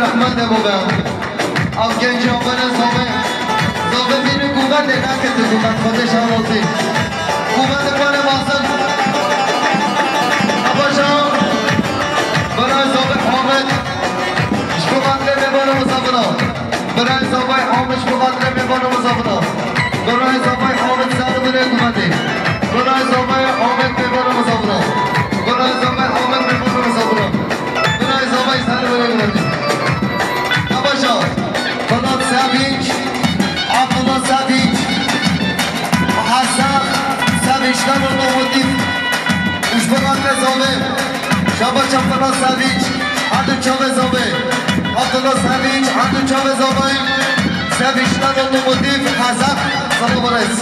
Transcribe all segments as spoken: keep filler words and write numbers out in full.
Rehmet e bo me. Ev genca bene zave. Zave bîne gumet e, nake tu gumet. Xwedê şan olsun. Gumet e bane basin. Abaşa. Bana zave Ahmet. Ji bo xatirê me bana musafira. Birayê zavayê Amed ji bo xatirê mêvana mizafira. Birayê zavayê Amed ser binê gumetê. Birayê zavayê Amed mêvana mizafira. Birayê zavayê Amed mêvana mizafira. Birayê zavayê ser binê gumetê. Abaşa. Fırat Sevinç. Abdullah Sevinç. Hasan Sevinç'ten otomotiv. Ji bo xatirê zavê. Şabaş Abdullah Sevinç. Hadi çavê zavê. Abdullah Sevinç, hadi çavê zavê. Sevinç'ten otomotiv, Kazak. Sana bu reis.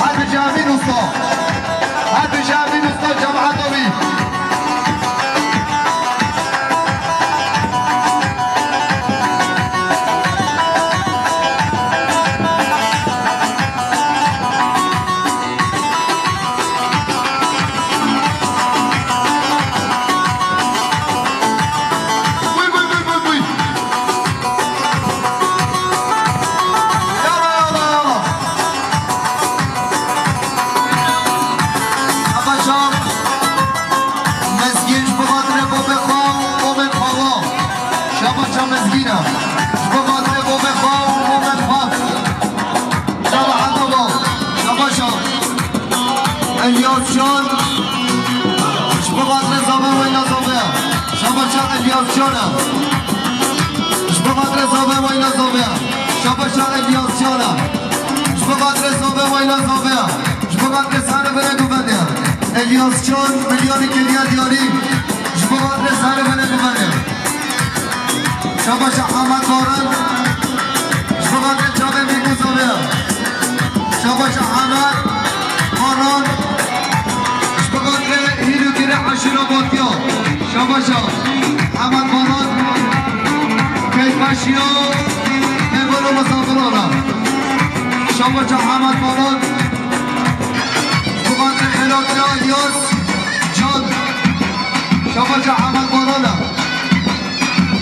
Her bijî Emîn Usta. Her bijî Emîn Usta, cemaeta wî. Şabaşa Mezgîn ji bo xatirê babê xwe û komên xwe wa. Şabaşa Mezgîn e. Ji bo xatirê babê xwe û komên xwe. Şabaşa baba. Şabaşa. Elyas Can. Ji bo xatirê zavê weyna zavê. Şabaşa Elyas Can e. Ji bo xatirê zavê weyna zavê. Şabaşa Elyas Can e. Ji bo xatirê zavê weyna zavê. Ji bo xatirê serê binê guvenê. Elyas Can milyonî kiriye diyarî. Ji bo xatirê serê binê guvenê. Şabaşa Ahmet Baran. Ji bo xatirê çavê Mîkû zavê. Şabaşa Ahmet Baran. Ji bo xatirê hîr û girê eşîra Batiya. Şabaşa Ahmet Baran. Keyfeşiya mêvan û misafiran e. Şabaşa Ahmet Baran. Ji bo xatirê xelatira Elyas Can. Şabaşa Ahmet Baran e.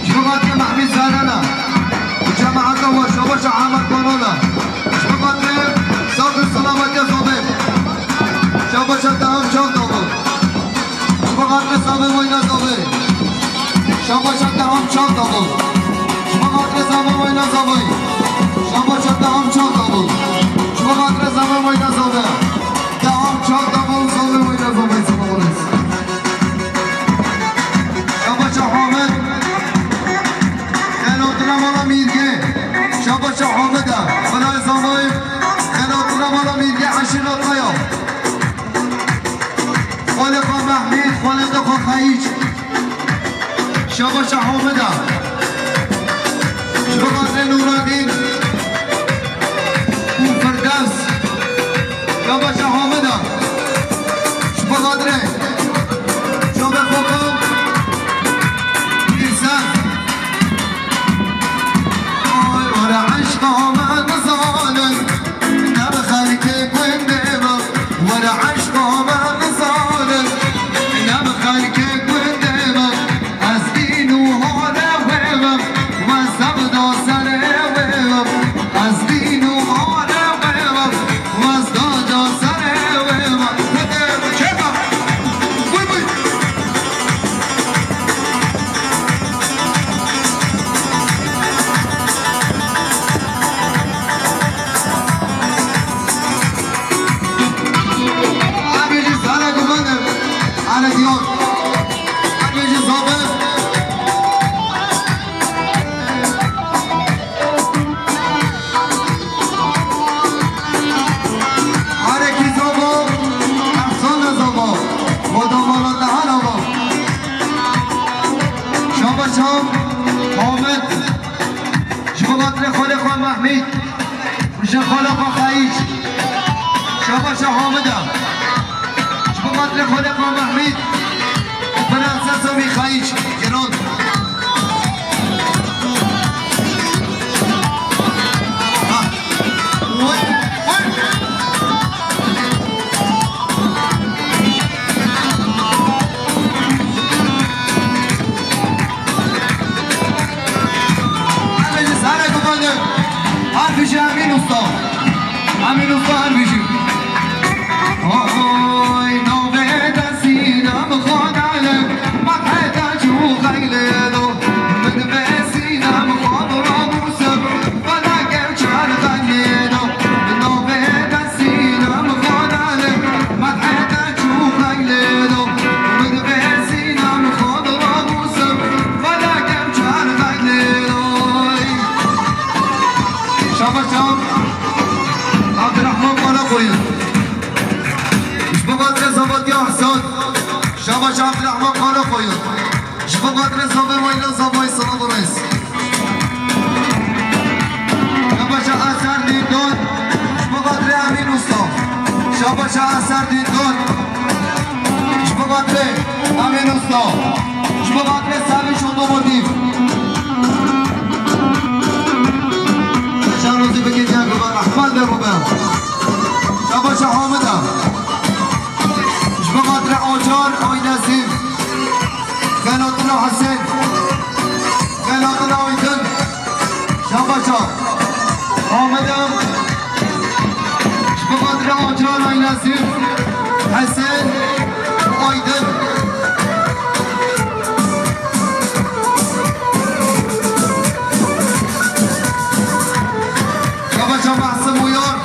Ji bo xatirê Mehmîd Zehran e. Û cemaeta we, şabaşa Ahmet Baran e. Ji bo xatirê sax û selametiya zavê. Şabaşa deham çav davê. Ji bo xatirê zavê weyna zavê. Şabaşa deham çav davê. Ji bo xatirê zavê weyna zavê. Şabaşa deham çav davê. Ji bo xatirê zavê weyna zavê. Deham çav davê, zavê weyna zavê. Selamun aleyküm. Şabaşa Hamed. Xelatira mala Mîrgê. Şabaşa Hamed e. Xwedayê zavayê. Xelatira mala Mîrgê eşîra te ya. Xalê xwe Mehmîd, xalê te xwe Xeyîç. Şabaşa Hamed e. Ji bo xatirê Nûredîn û Firdevs. Şabaşa Hamed e. Ji bo xatirê çavê xwe Pîrser. Ay, were eşqa me nizanin, ne bi xelkê gundê me. Were eşqa me nizanin, ne bi xelkê gundê me. Ez dîn û hale wê me, we zevda serê wê me. Ez dîn û hale wê me, we zevda serê Mehmîd, ji xalapa Xayîç, şabaşa Hamida, ji bo xatirê xalapa Mehmîd û Prensesa Mîxayîç, giran. Ha. Oy, oy. Her bijî sare gumanê. Her bijî Emîn Usta. Emîn Usta her bijî. Oy, navê de Sînem Xanale, meheta çû xeylê do. Min vê Sînem Xan ramûsim, felekem çar xeylê do. Navê de Sînem Xanale, meheta çû xeylê do. Min vê Sînem Xan ramûsim, felekem çar xeylê do. Şabaş çaw. Abdurrahman Karakoyun. Ji bo xatirê Zavatiya Ehsan. Şabaş Abdurrahman Karakoyun. Ji bo xatirê Zavê Wayla Zavayî Silav û Rêz. Şabaş Eser Dîndor. Ji bo xatirê Emîn Usta. Şabaş Eser Dîndor. Ji bo xatirê Emîn Usta. Ji bo xatirê Savî Otomotiv. Şanozî bike can guman Ehmed ve Ruben. Şabaşa Hamida. Ji bo xatirê Acar Ay Nesîm. Xelatina Hesen. Xelatina Aydin. Şabaşa Hamida. Ji bo xatirê Acar Ay Nesîm, Hesen, Aydin. Şabaşa Mahsim Uyar.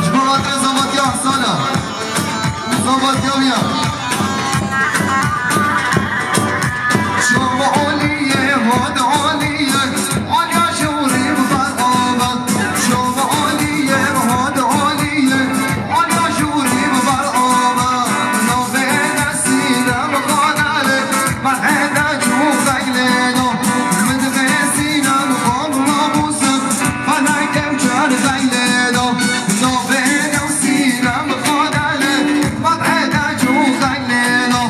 Ji bo xatirê Zavatiya Ehsana. Zavatiya Uyar. Şom Aliye, hod Aliye. Alya jûrî bi ber ava, şom Aliye, hod Aliye, alya jûrî bi ber ava. Navê de Sînem Xanale, mehede çû xeylê do. Min vê Sînem Xan ramûsim, felekem çar xeylê do. Navê de Sînem Xanale, mehede çû xeylê do.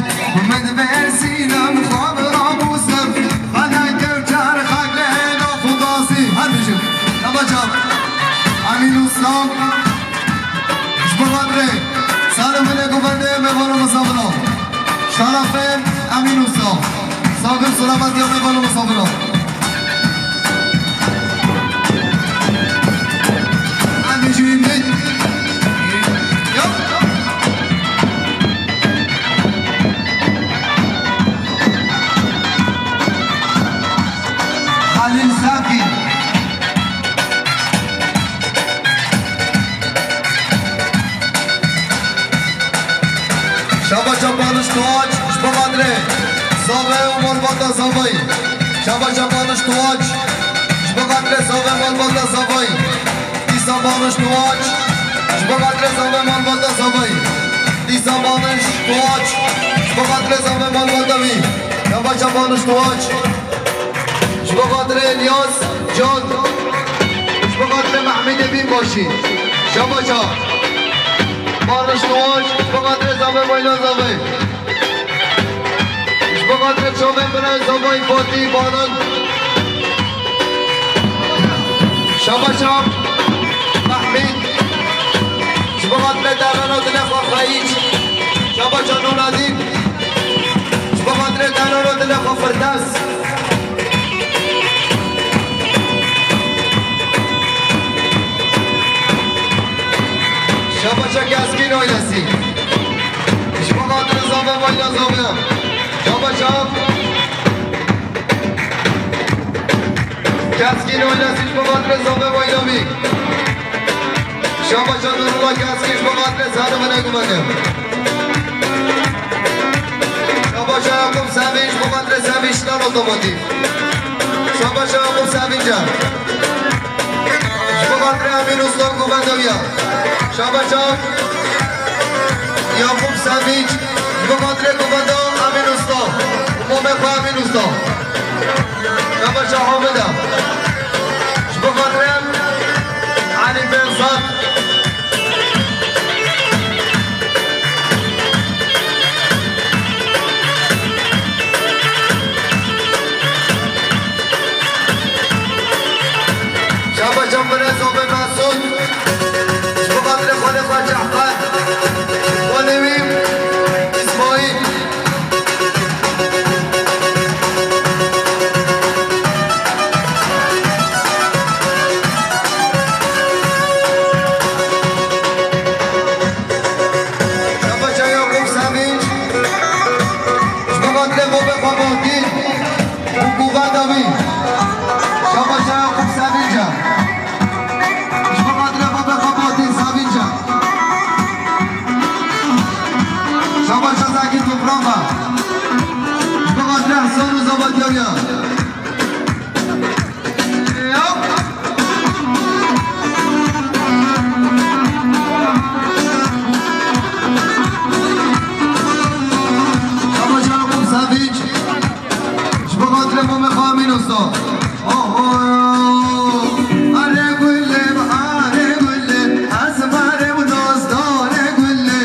Min vê Sînem Xan ramûsim, Xaneke û çar xaklê naf û dasî her bijî. Şabaşa Emîn Usta. Ji bo xatirê sar û binê guvendê mêvan û misafiro. Şerefê Emîn Usta. Sagir selamet ya mêvan û misafiro. Emîn jî min. Yok. Halil Sakin. Şabaşa Baniş Tuğaç, ji bo xatirê Zave û malbata Zavayî. Şabaşa Baniş Tuğaç, ji bo xatirê Zave malbata Zavayî. Dîsa Baniş Tuğaç, ji bo xatirê Zave malbata Zavayî. Dîsa Baniş Tuğaç, ji bo xatirê Zave malbata wî. Şabaşa Baniş Tuğaç. Ji bo xatirê Elyas Can. Ji bo xatirê Mehmedê Bînbaşî. Şabaşa Baniş Tuğaç, ji bo xatirê Zave Wayla Zave. Ji bo xatirê çavên bira Zavayî Fatî Baran. Şabaşa Mehmîd. Ji bo xatirê derana dilê xwe Xeyîç. Şabaşa Nûradîn. Ji bo xatirê derana dilê xwe Firdevs. Şabaşa Keskîn ailesî. Ji bo xatirê Zave Wayla Zave. Şabaşa Keskîn ailesî ji bo xatirê Zave Wayla wî. Şabaşa Nurullah Keskîn ji bo xatirê Zave Wayla wî. Şabaşa Yakup Sevinç ji bo xatirê Sevinç Şilan Otomotiv. Şabaşa Yakup Sevinç e. Ji bo xatirê Emîn Usta û guvenda wî ya. Şabaşa Yakup Sevinç ji bo xatirê guvenda Emîn Usta û mamê xwe Emîn Usta. Şabaşa Hamid e. Ji bo Savîç, ji bo xatirê Mame Xamîn Usta. Oho, are gule, are gule, ez bare û nazdare gule,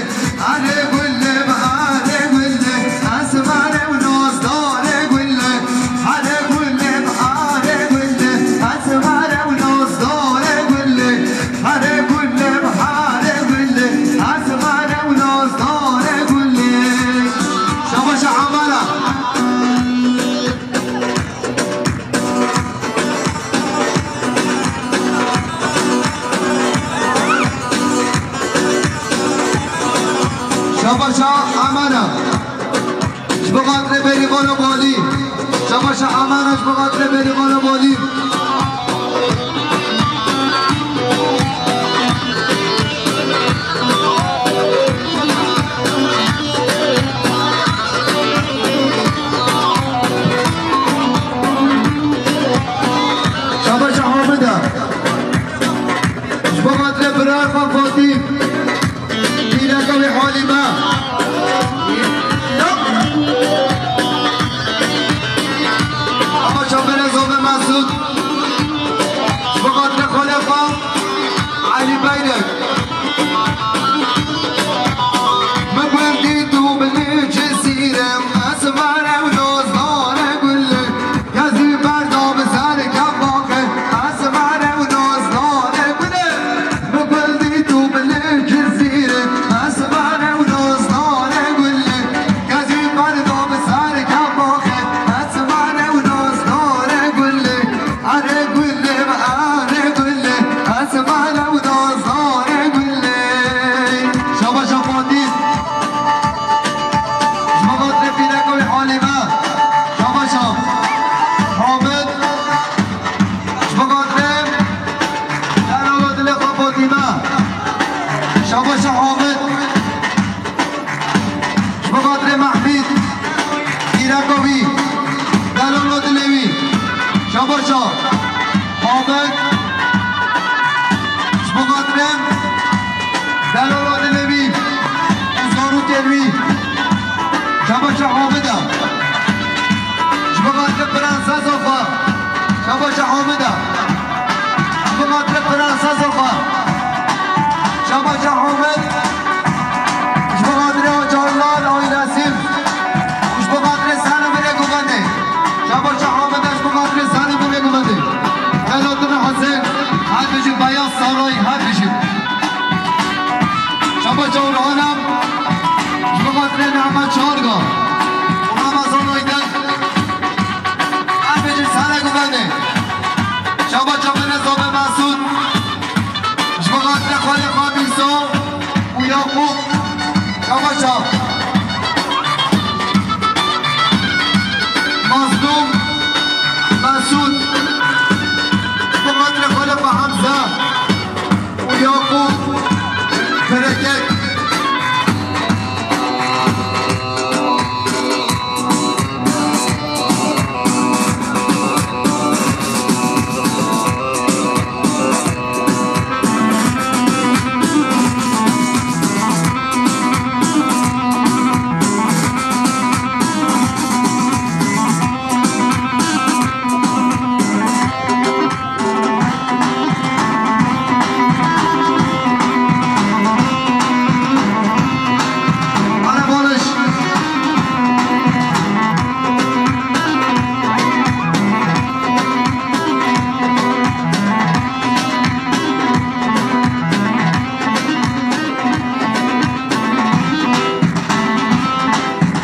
are gule, are gule, ez bare û nazdare gule, are gule, are gule, ez bare û nazdare gule, are gule, are gule, ez bare û nazdare gule. Şabaşa Amara. Şabaşa Amara. Ji bo xatirê Bêrîvana Balî. Şabaşa Amara ji bo xatirê Bêrîvana Balî. Şabaşa Hamida. Ji bo xatirê birayê xwe Fatî. Pîreka wî Halîme. Ama çavbere Zobe Mesûd. Ji bo xatirê xalê xwe Elî Beyrek. Min gundî tu min Cizîrem, ez bare û nazdare gule. Kezî berda bi ser kebaxê, ez bare û nazdare gule. Min gundî tu min Cizîrê, ez bare û nazdare gule. Kezî berda bi ser kebaxê, ez bare û nazdare gule. Are gule, are gule, ez bare û nazdare gule. Şabaşa Fatî. Ji bo xatirê pîreka wî Halîme. Şabaşa Hamid. Ji bo xatirê delala dilê xwe Fatîme. Şabaşa Hamid. Ji bo xatirê Mehmîd. Pîreka wî. Delala dilê wî. Şabaşa Hamid. Ji bo xatirê delala dilê wî û zarokên wî. Şabaşa Hamida. Ji bo xatirê prensesa xwe. Şabaşa Hamida. Ji bo xatirê prensesa xwe. Şabaşa Hamid. Ji bo xatirê Acarlan, Aylesîm. Ji bo xatirê Senî Birê Guvendê. Şabaşa Hamida ji bo xatirê Senî Birê Guvendê. Selahattin Husên, her bijî Beyaz Saray, her bijî. Şabaşa Orhan'a, ji bo xatirê Nehmet Çarga û Ramazan Aydın, her bijî Senî Guvendê. Şabaşa Bene Zobe Mesûd, ji bo xatirê xalê xwe Mîsa û Yaqûb. Şabaşa Mazlûm Mesûd, ji bo xatirê xalê xwe Hemze û Yaqûb Bereket.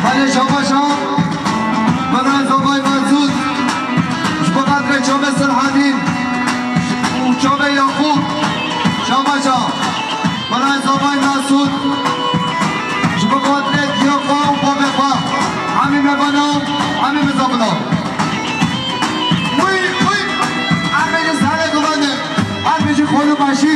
Hale şabaşa, Beray Zavay Mesûd, ji bo xatirê Çavê Selhadîn û Çavê Yaqûb, şabaşa, Beray Zavay Mesûd, ji bo xatirê diya xwe û bavê xwe, hemî me vana, hemî me zavina. Wî, wî, hemî ji serê guvendê, hemî ji xwe li beşî.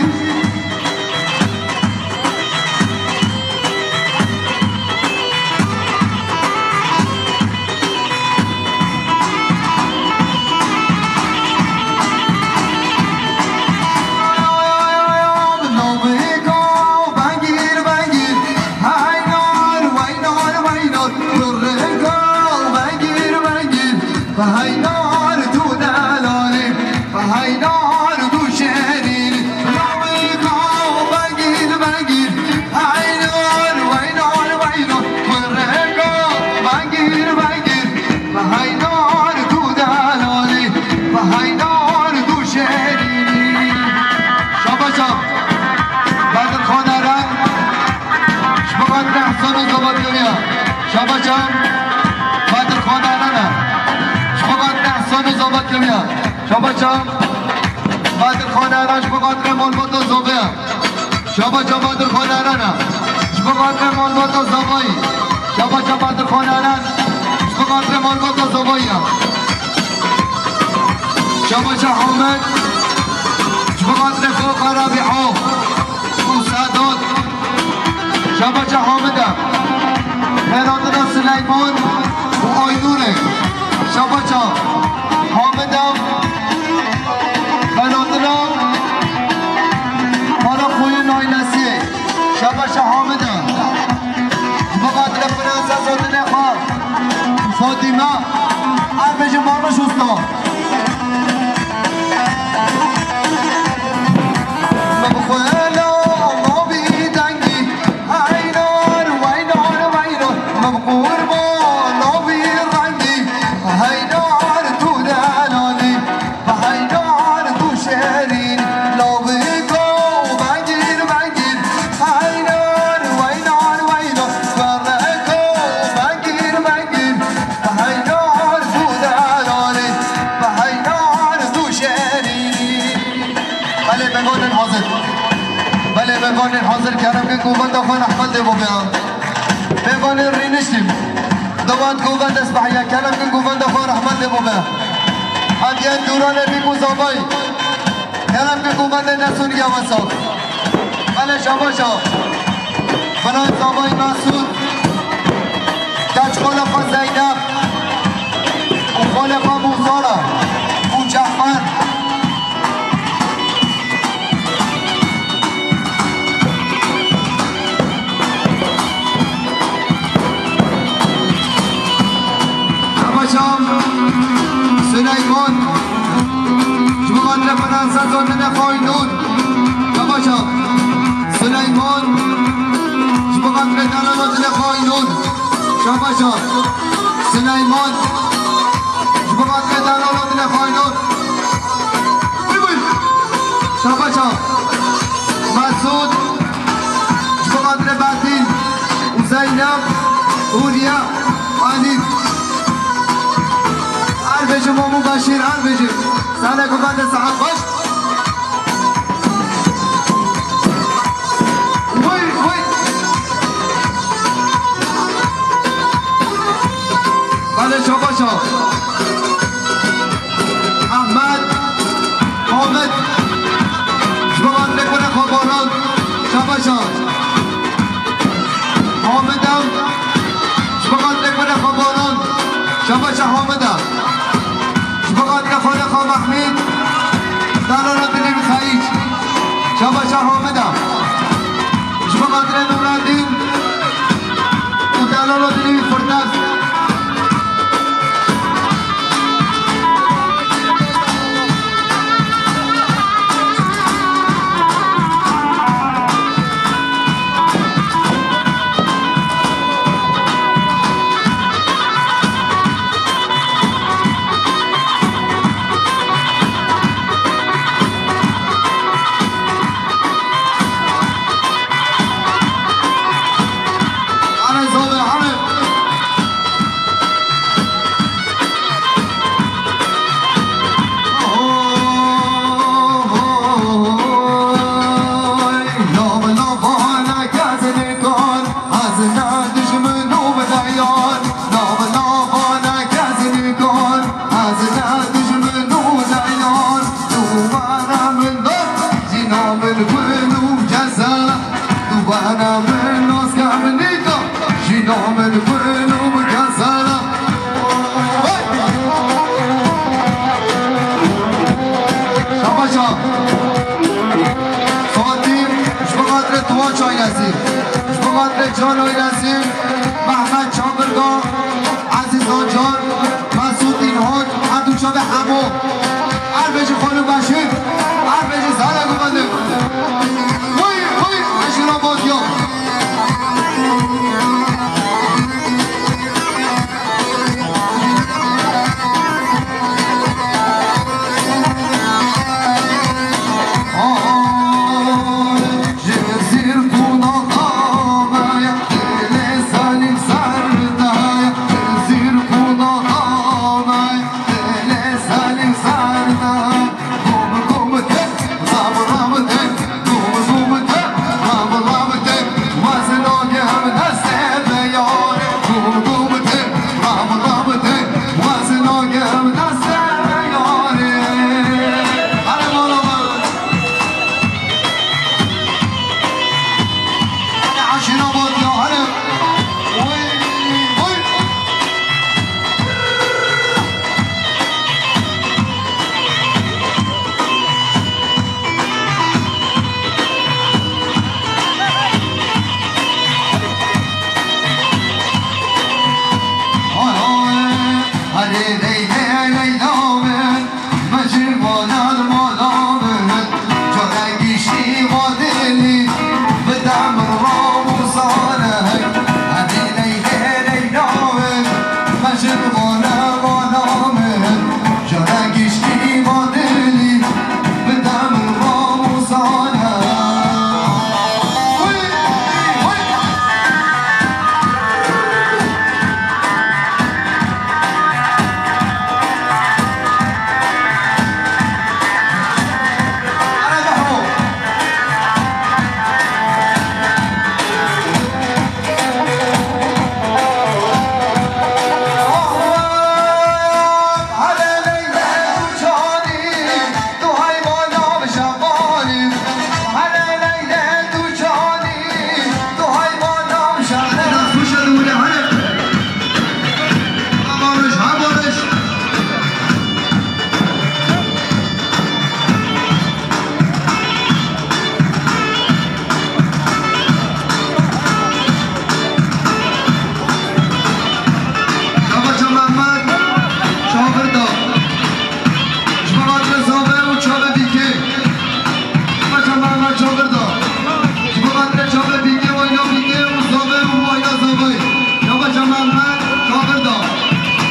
Heydar tu delalî, Heydar tu şerîn, Rabika vengîr vengîr, Heydar Heydar Heydar, kureka vengîr vengîr, Heydar tu delalî, Heydar tu şerîn. Şabaşa, Bedirxan Eren, ji bo xatirê Hesen û Zava kiriya. Şabaşa, Bedirxan Eren e. Ji bo xatirê Hesen û Zava kiriya. Şabaşa, Bedirxan Eren ji bo xatirê malbata Zava ye. Şabaşa, Bedirxan Eren e. Ji bo xatirê malbata Zavayî. Şabaşa, Bedirxan Eren ji bo xatirê malbata Zavayî ye. Şabaşa Hamed, ji bo xatirê xwe Rabîa û Sedat. Şabaşa Hamed e. Xêratina Sileyman û Aynûrê. Şabaşa Hamed e. Xêratina Karakoyun ailesî. Şabaşa Hamed e. Ji bo xatirê Prensesa dilê xwe Fatîme, her bijî Mamiş Usta. Min bi xwe la navî dengî, Heynar, Weynar, Weynar, min bi qurban navî rengî, Heynar tu delalî. Heydar tu şerîn, lawika û vengîr vengîr. Heydar, Heydar, Heydar, bereka vengîr vengîr. Heydar tu delalî, Heydar tu şerîn. Belê, mêvanên hazir. Belê, mêvanên hazir, kerem kin ku venda xwe rehmet lê bibe. Mêvanên rîniştî. Dewat ku venda spahiya, kerem kin ku venda xwe rehmet lê bibe. Hadiyen dûranê bî ku zavayî. Kerem kin ku venda nesûn ya wesa. Belê şabaşa. Birayê zavayî Mesûd. Keç xala xwe Zeynep. Û xalê xwe Mûzara. Û Cefer. Şabaşa Sileyman, ji bo xatirê Prensesa dilê xwe Aynûr. Şabaşa Sileyman, ji bo xatirê delala dilê xwe Aynûr. Şabaşa Sileyman, ji bo xatirê delala dilê xwe Aynûr. Bî bî. Şabaşa Mesûd, ji bo xatirê Betîn û Zeynep, Hûriye, Elîf. Her bijî Mam û Beşîr, her bijî. Salek û bende saet baş. Wey, wey. Belê şabaşa. Ahmet, Hamid, ji bo xatirê kurê xwe Baran, şabaşa. Hamid e, ji bo xatirê kurê xwe Baran, şabaşa Hamid e. Ji bo xatirê xalê xwe Mehmîd, delala dilê wî Xeyîc, şabaşa Hamid e. Ji bo xatirê Nûreddîn û delala dilê wî Firdevs. Hane zave, hane. Oy, lava, lava, hane, kezini kar. Ez ne dijmin û bide yar, nav nava ne kezin kar. Ez ne dijmin û bide yar, tu bana min dar, jîna min gul û ceza. Tu bana min nas ke min nîka, jîna min gul û ceza. Şabaşa. Fatîm, ji bo xatirê Tuwaç ailesî, ji bo xatirê Can ailesî, Mehmet Çabirga, Ezîz Acar, Mesûd Înhoc, Leyla, Leyla min, min ji banan mala min, cara giştî va dilî, bide min ramûzane. Hemî Leyla, Leyla min, min ji banan mala min, cara giştî va dilî, bide min ramûzane. Hey, hey, hey. Şabaça Mehmet, çavir da. Ji bo xatirê zave û çavê bîkê. Şabaça Mehmet çavir da. Ji bo xatirê çavê bîkê, wayna bîkê û zave û wayna zavayê. Şabaça Mehmet çavir da.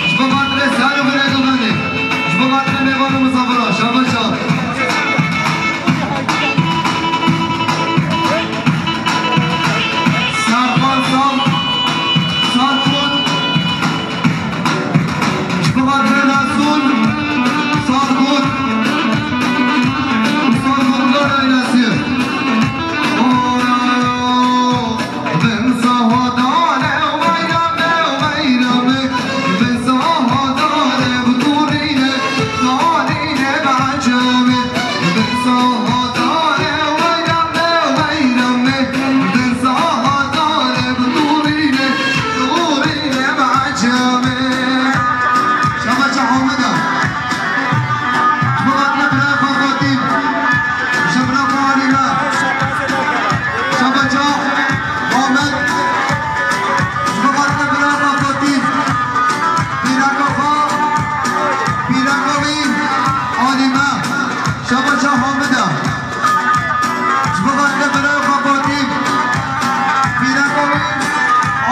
Ji bo xatirê ser û virê guvenê. Ji bo xatirê mêvan û misafiran. Şabaça. Serkan Sal, Sarkut. Ji bo xatirê Resul, Sarkut. Sarkut, Lorayla Sir. Oh, bin saha dane, meyran, meyran. Şabaça Hamida. Ji bo xatirê birayê xwe Fatîm. Ji bo xatirê Alî me. Şabaça Hamed. Ji bo xatirê birayê xwe Fatîm. Pîreka xwe, pîreka wî Alî me. Şabaça Hamida. Ji bo xatirê birayê xwe Fatîm. Pîreka wî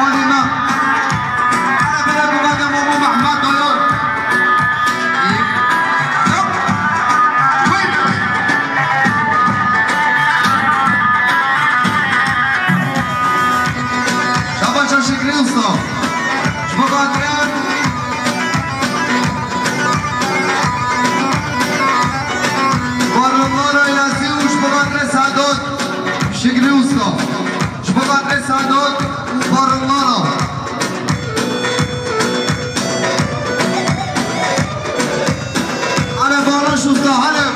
Alî me. Ana pîreka me de Mamo Mehmet Dayar. Şabaşa Şikrî Usta. Ji bo xatirê Barınlar ailesi û ji bo xatirê Sedat Şikrî Usta. Ji bo xatirê Sedat û Barınlara. Hele Barış Usta, hele.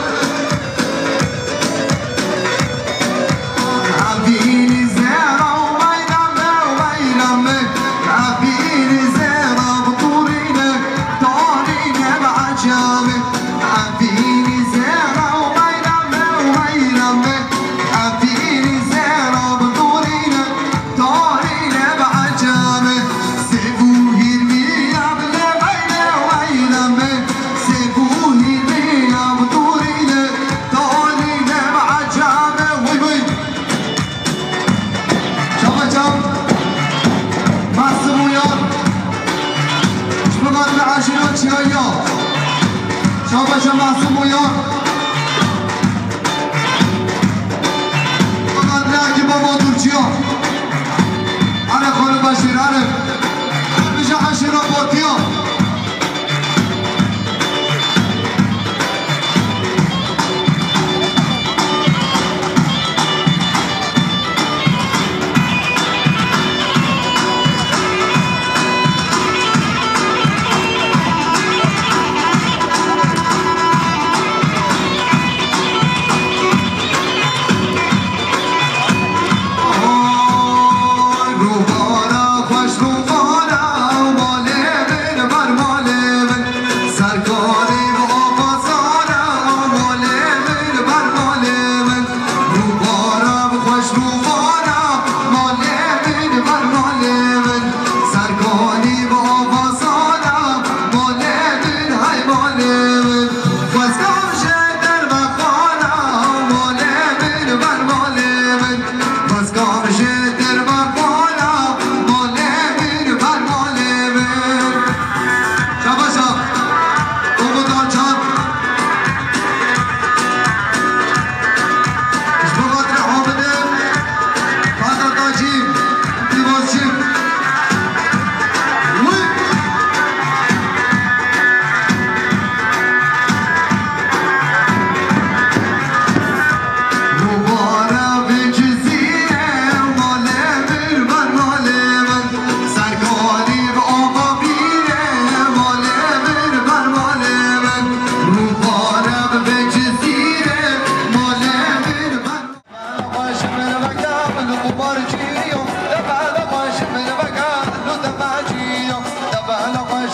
Çava çav. Masum Uyar. Ji bo xatirê eşîra Çiyaya. Çava çav Masum Uyar. Ji bo xatirê Akî Baba Turçiya. Erê xwe li Beşîr, erê. Her bije eşîra Batiya.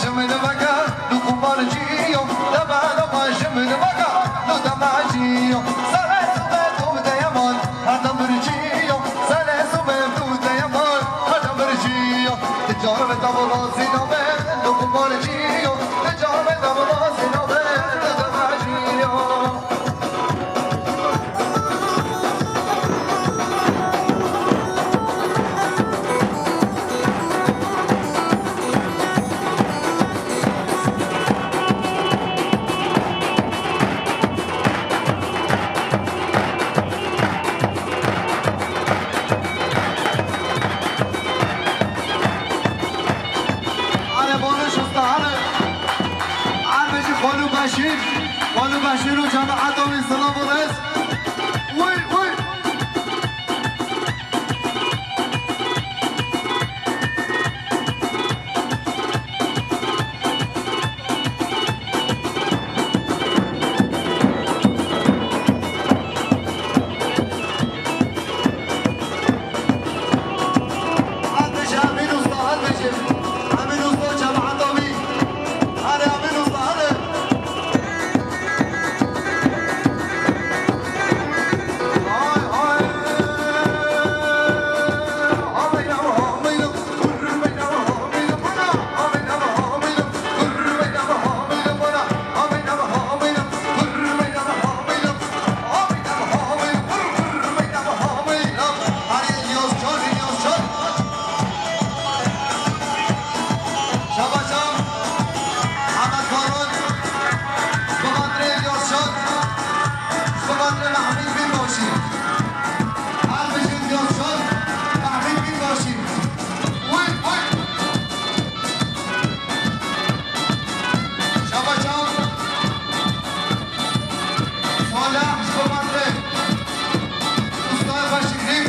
Ji min veke, tu qumarcî yo, deme, deme, ji min veke, tu demecî yo. Sere sube tu deyeman, her dem bircî yo. Sere sube tu deyeman, her dem bircî yo. Ti carve te bi razî nabe, tu qumarcî yo. Ti carve te bi razî nabe, tu demecî yo. Are Bonuş Usta, are. Are Beşir, Xolû Beşir. Xolû Beşir û cemaeta wî, silav û rêz. Uy, uy. Hadi Şamil Usta, hadi Şamil Usta, cemaat abi. Hadi Amin Usta, hadi. Şabaş çav. Ahmet Faruk. Ji bo xatirê Elyas Şad. Ji bo xatirê Mehmûd Binbaşî. Her bijî Elyas Şad, Mehmûd Binbaşî. Uy, uy. Şabaş çav. Salih, ji bo xatirê Usta Xweşikrî.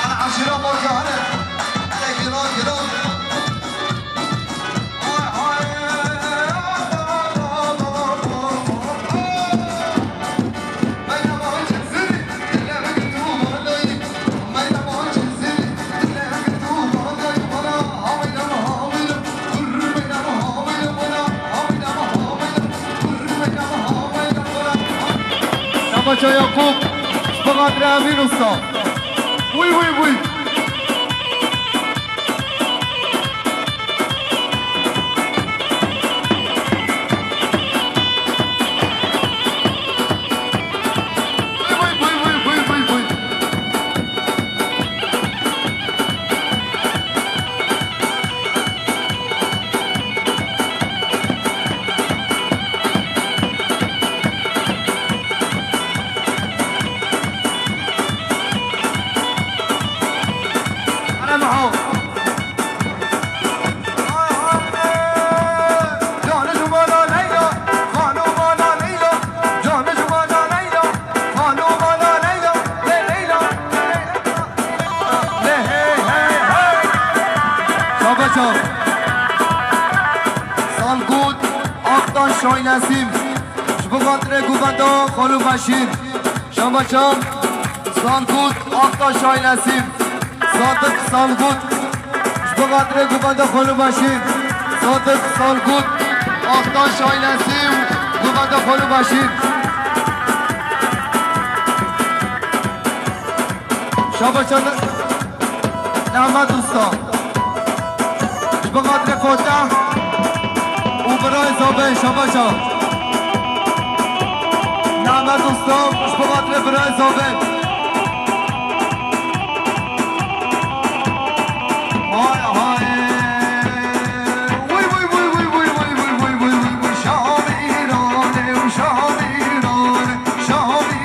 Ana eşîra Morga, hene. Hene giran, giran. Hay, hay. Şabaça Yakup, ji bo xatirê Emîn Usta. Wî, wî, wî. Şabaş çav. Salgut Aktaş Şahin Nesîm. Ji bo xatirê guvenda Xolû Beşîr. Şabaş çav. Salgut Aktaş Şahin Nesîm. Sadık Salgut. Ji bo xatirê guvenda Xolû Beşîr. Sadık Salgut. Aktaş Şahin Nesîm. Guvenda Xolû Beşîr. Şabaşa Nehmet Usta. Ji bo xatirê Koteh û birayê Zobê, şabaşa. Nehmet Usta, ji bo xatirê birayê Zobê. Hay hay. Wî, wî, wî, wî, wî, wî, wî, wî, wî, wî, wî, wî, wî, wî, şamirane, şamirane.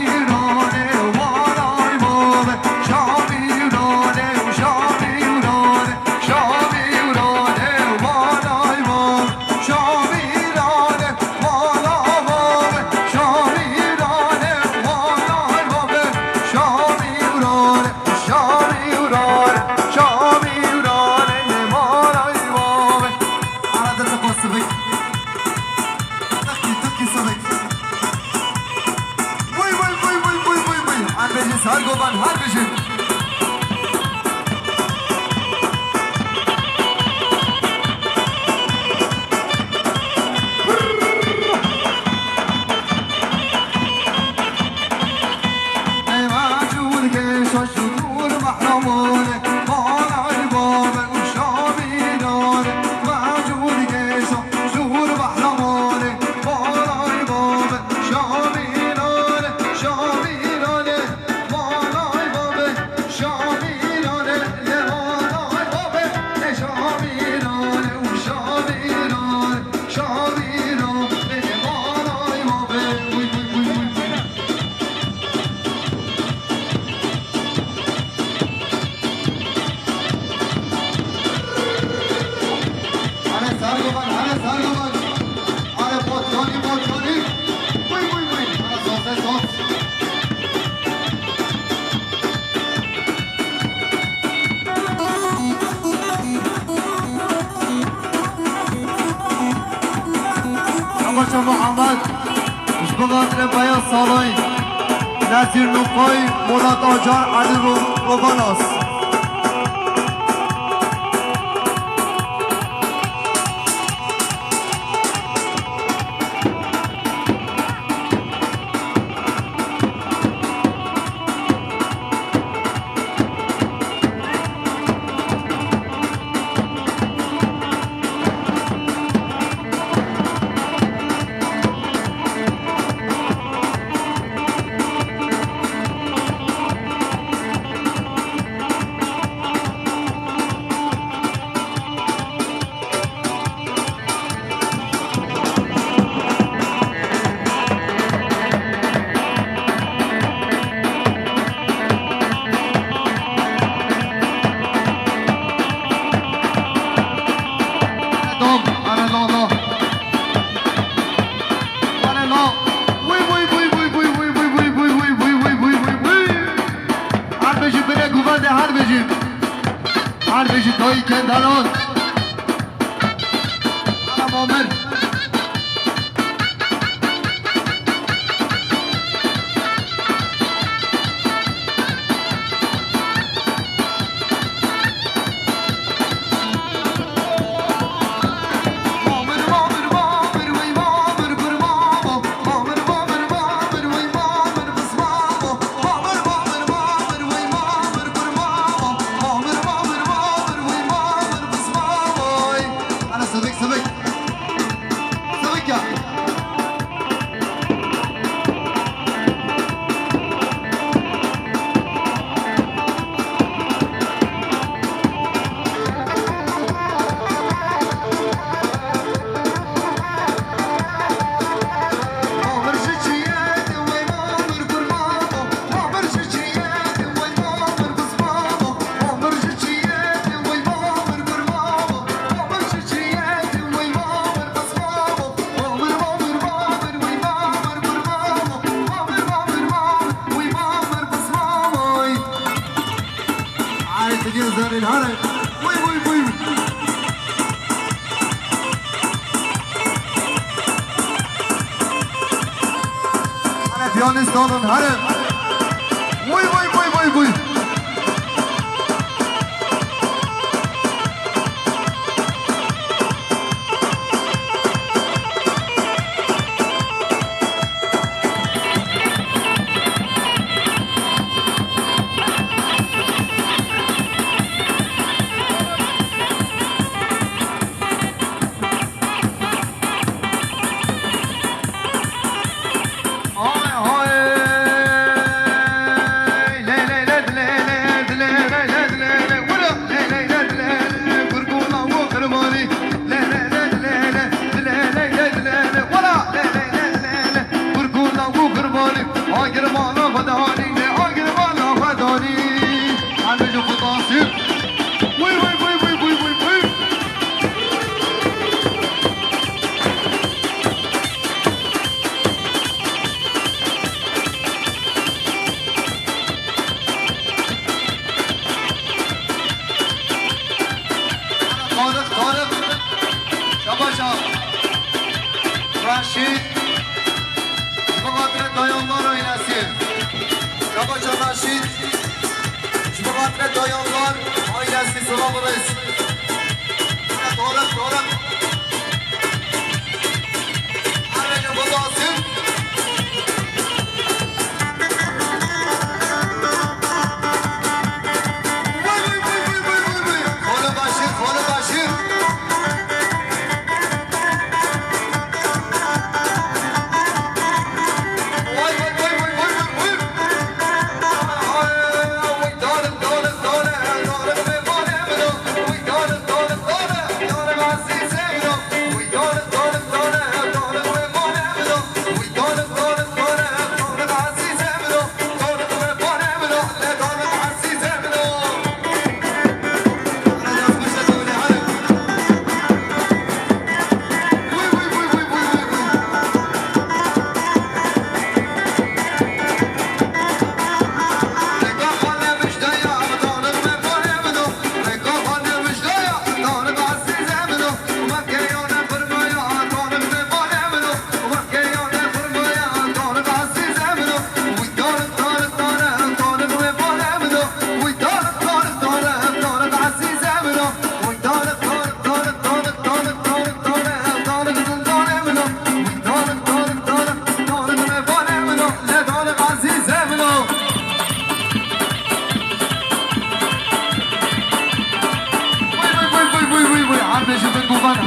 Hale sar govan, hale sar govan. Hale botkanî, botkanî. Buy, buy, buy. Hale sose sos. Savaşa Muhammed, ji bo xatirê Beyaz Salay, Nezîr Nûkoy, Murat Acar, Elî Ro-, Robanas. Dom, are lo, lo. Are lo. Wî, wî, wî. Her bijî bire guvan de her bijî. Her bijî dayî kendanan. Ala Mamir. Ana, sıvık, sıvık. Sıvık ya. Ay, tijî zarên hare. Wî, wî, wî. Hare piyanîst dalin, hare. Wî, wî, wî, wî, wî. Tarık, Tarık. Şabaş al. Raşit. Ji bo xatirê dayanlar ailesi. Şabaş al Raşit. Ji bo xatirê dayanlar ailesi, silav û rêz. Tarık, Tarık.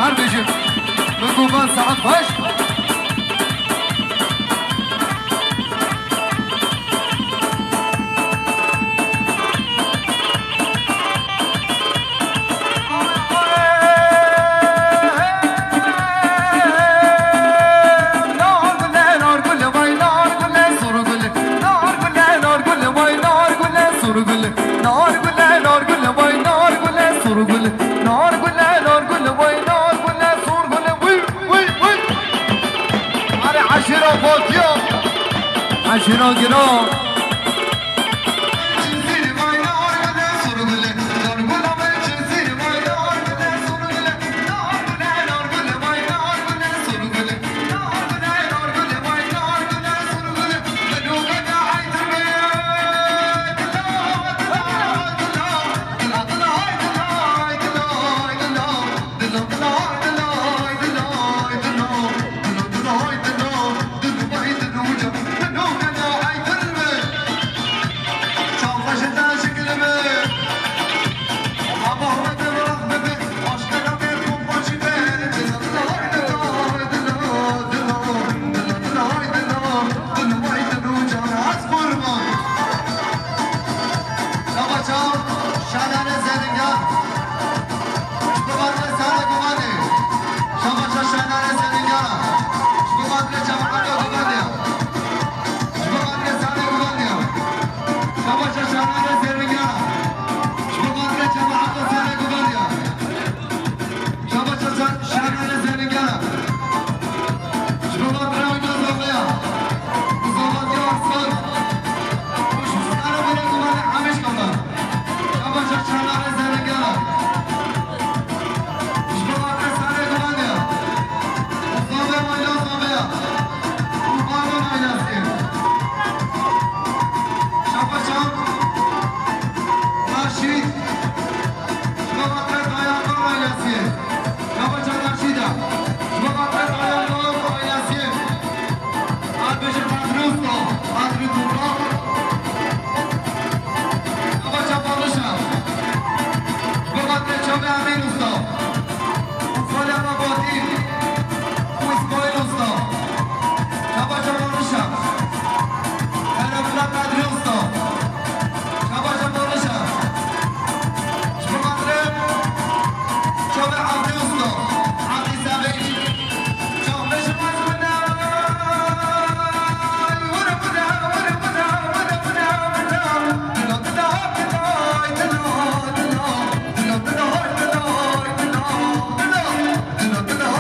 Kardeşim, Mikovan saat baş. Nar gule, nar gule, vay nar gule, vay nar gule, sur gule. Nar gule, nar gule, vay nar gule, sur gule. Nar gule, nar gule, vay nar gule, sur gule. Vıy, vıy, vıy. Are aşiro fotiyo. Aşiro giro. Şabaş çav, şanane zeringan. Ji bo xatirê sade guvanê. Şabaş çav, şanane zeringan. Ji bo xatirê cemaeta guvanê. Ji bo xatirê sade guvanê. Şabaş çav, şanane zeringan. Ji bo xatirê cemaeta sade guvanê. Şabaş çav, şanane zeringan. Ji bo xatirê wî da zaveya. Zaveya Arslan. Şanane bere guvanê Amiş Kalan. Şabaş çav, şanane zeringan. Ji bo xatirê sade guvanê. Zave mayla zaveya. Û baba maylasê. Şabaş çav, Raşîd. Ji bo xatirê Dayandan ailesiyê. Şabaş çav Raşîda. Ji bo xatirê Dayandan ailesiyê. Erdbêjê Bedrî Usta, Bedrî Toprak. Şabaş çav Barişa. Ji bo xatirê çavê Emîn Usta. Salih Babatî. Û Îsmaîl Usta. Şabaş çav Barişa. Erefna Bedrî Usta. Şabaş çav Barişa. Ji bo xatirê çavê Abdî Usta, Abdî Sevinç. Çavê ji xwe bide. Were bide, were bide, were bide, bide. Dilo, dilo, dilo, dilo, dilo. Dilo, dilo, dilo, dilo, dilo.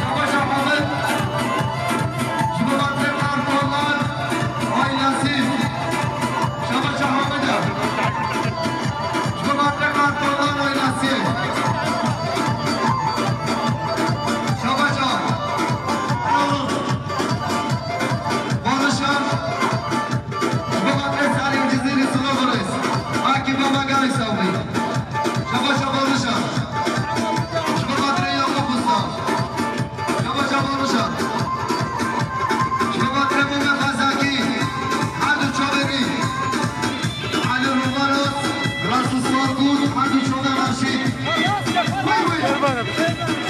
Şabaş Ahmet. Ji bo xatirê Kartolan ailesî. Şabaş Ahmet. Ji bo xatirê Kartolan ailesî. Şabaş. Barışan. Ji bo xatirê Salih Cizîrî Slovenes. Akî Baba Gaysa wî. Şabaş Barışan. Ji bo xatirê Yakup Usta. Şabaş Barışan. Ji bo xatirê Mehmet Xezakî. Her du çavê wî. Elî Romanos, Rasus Farkut, her du çavê Raşîd. Wî, wî.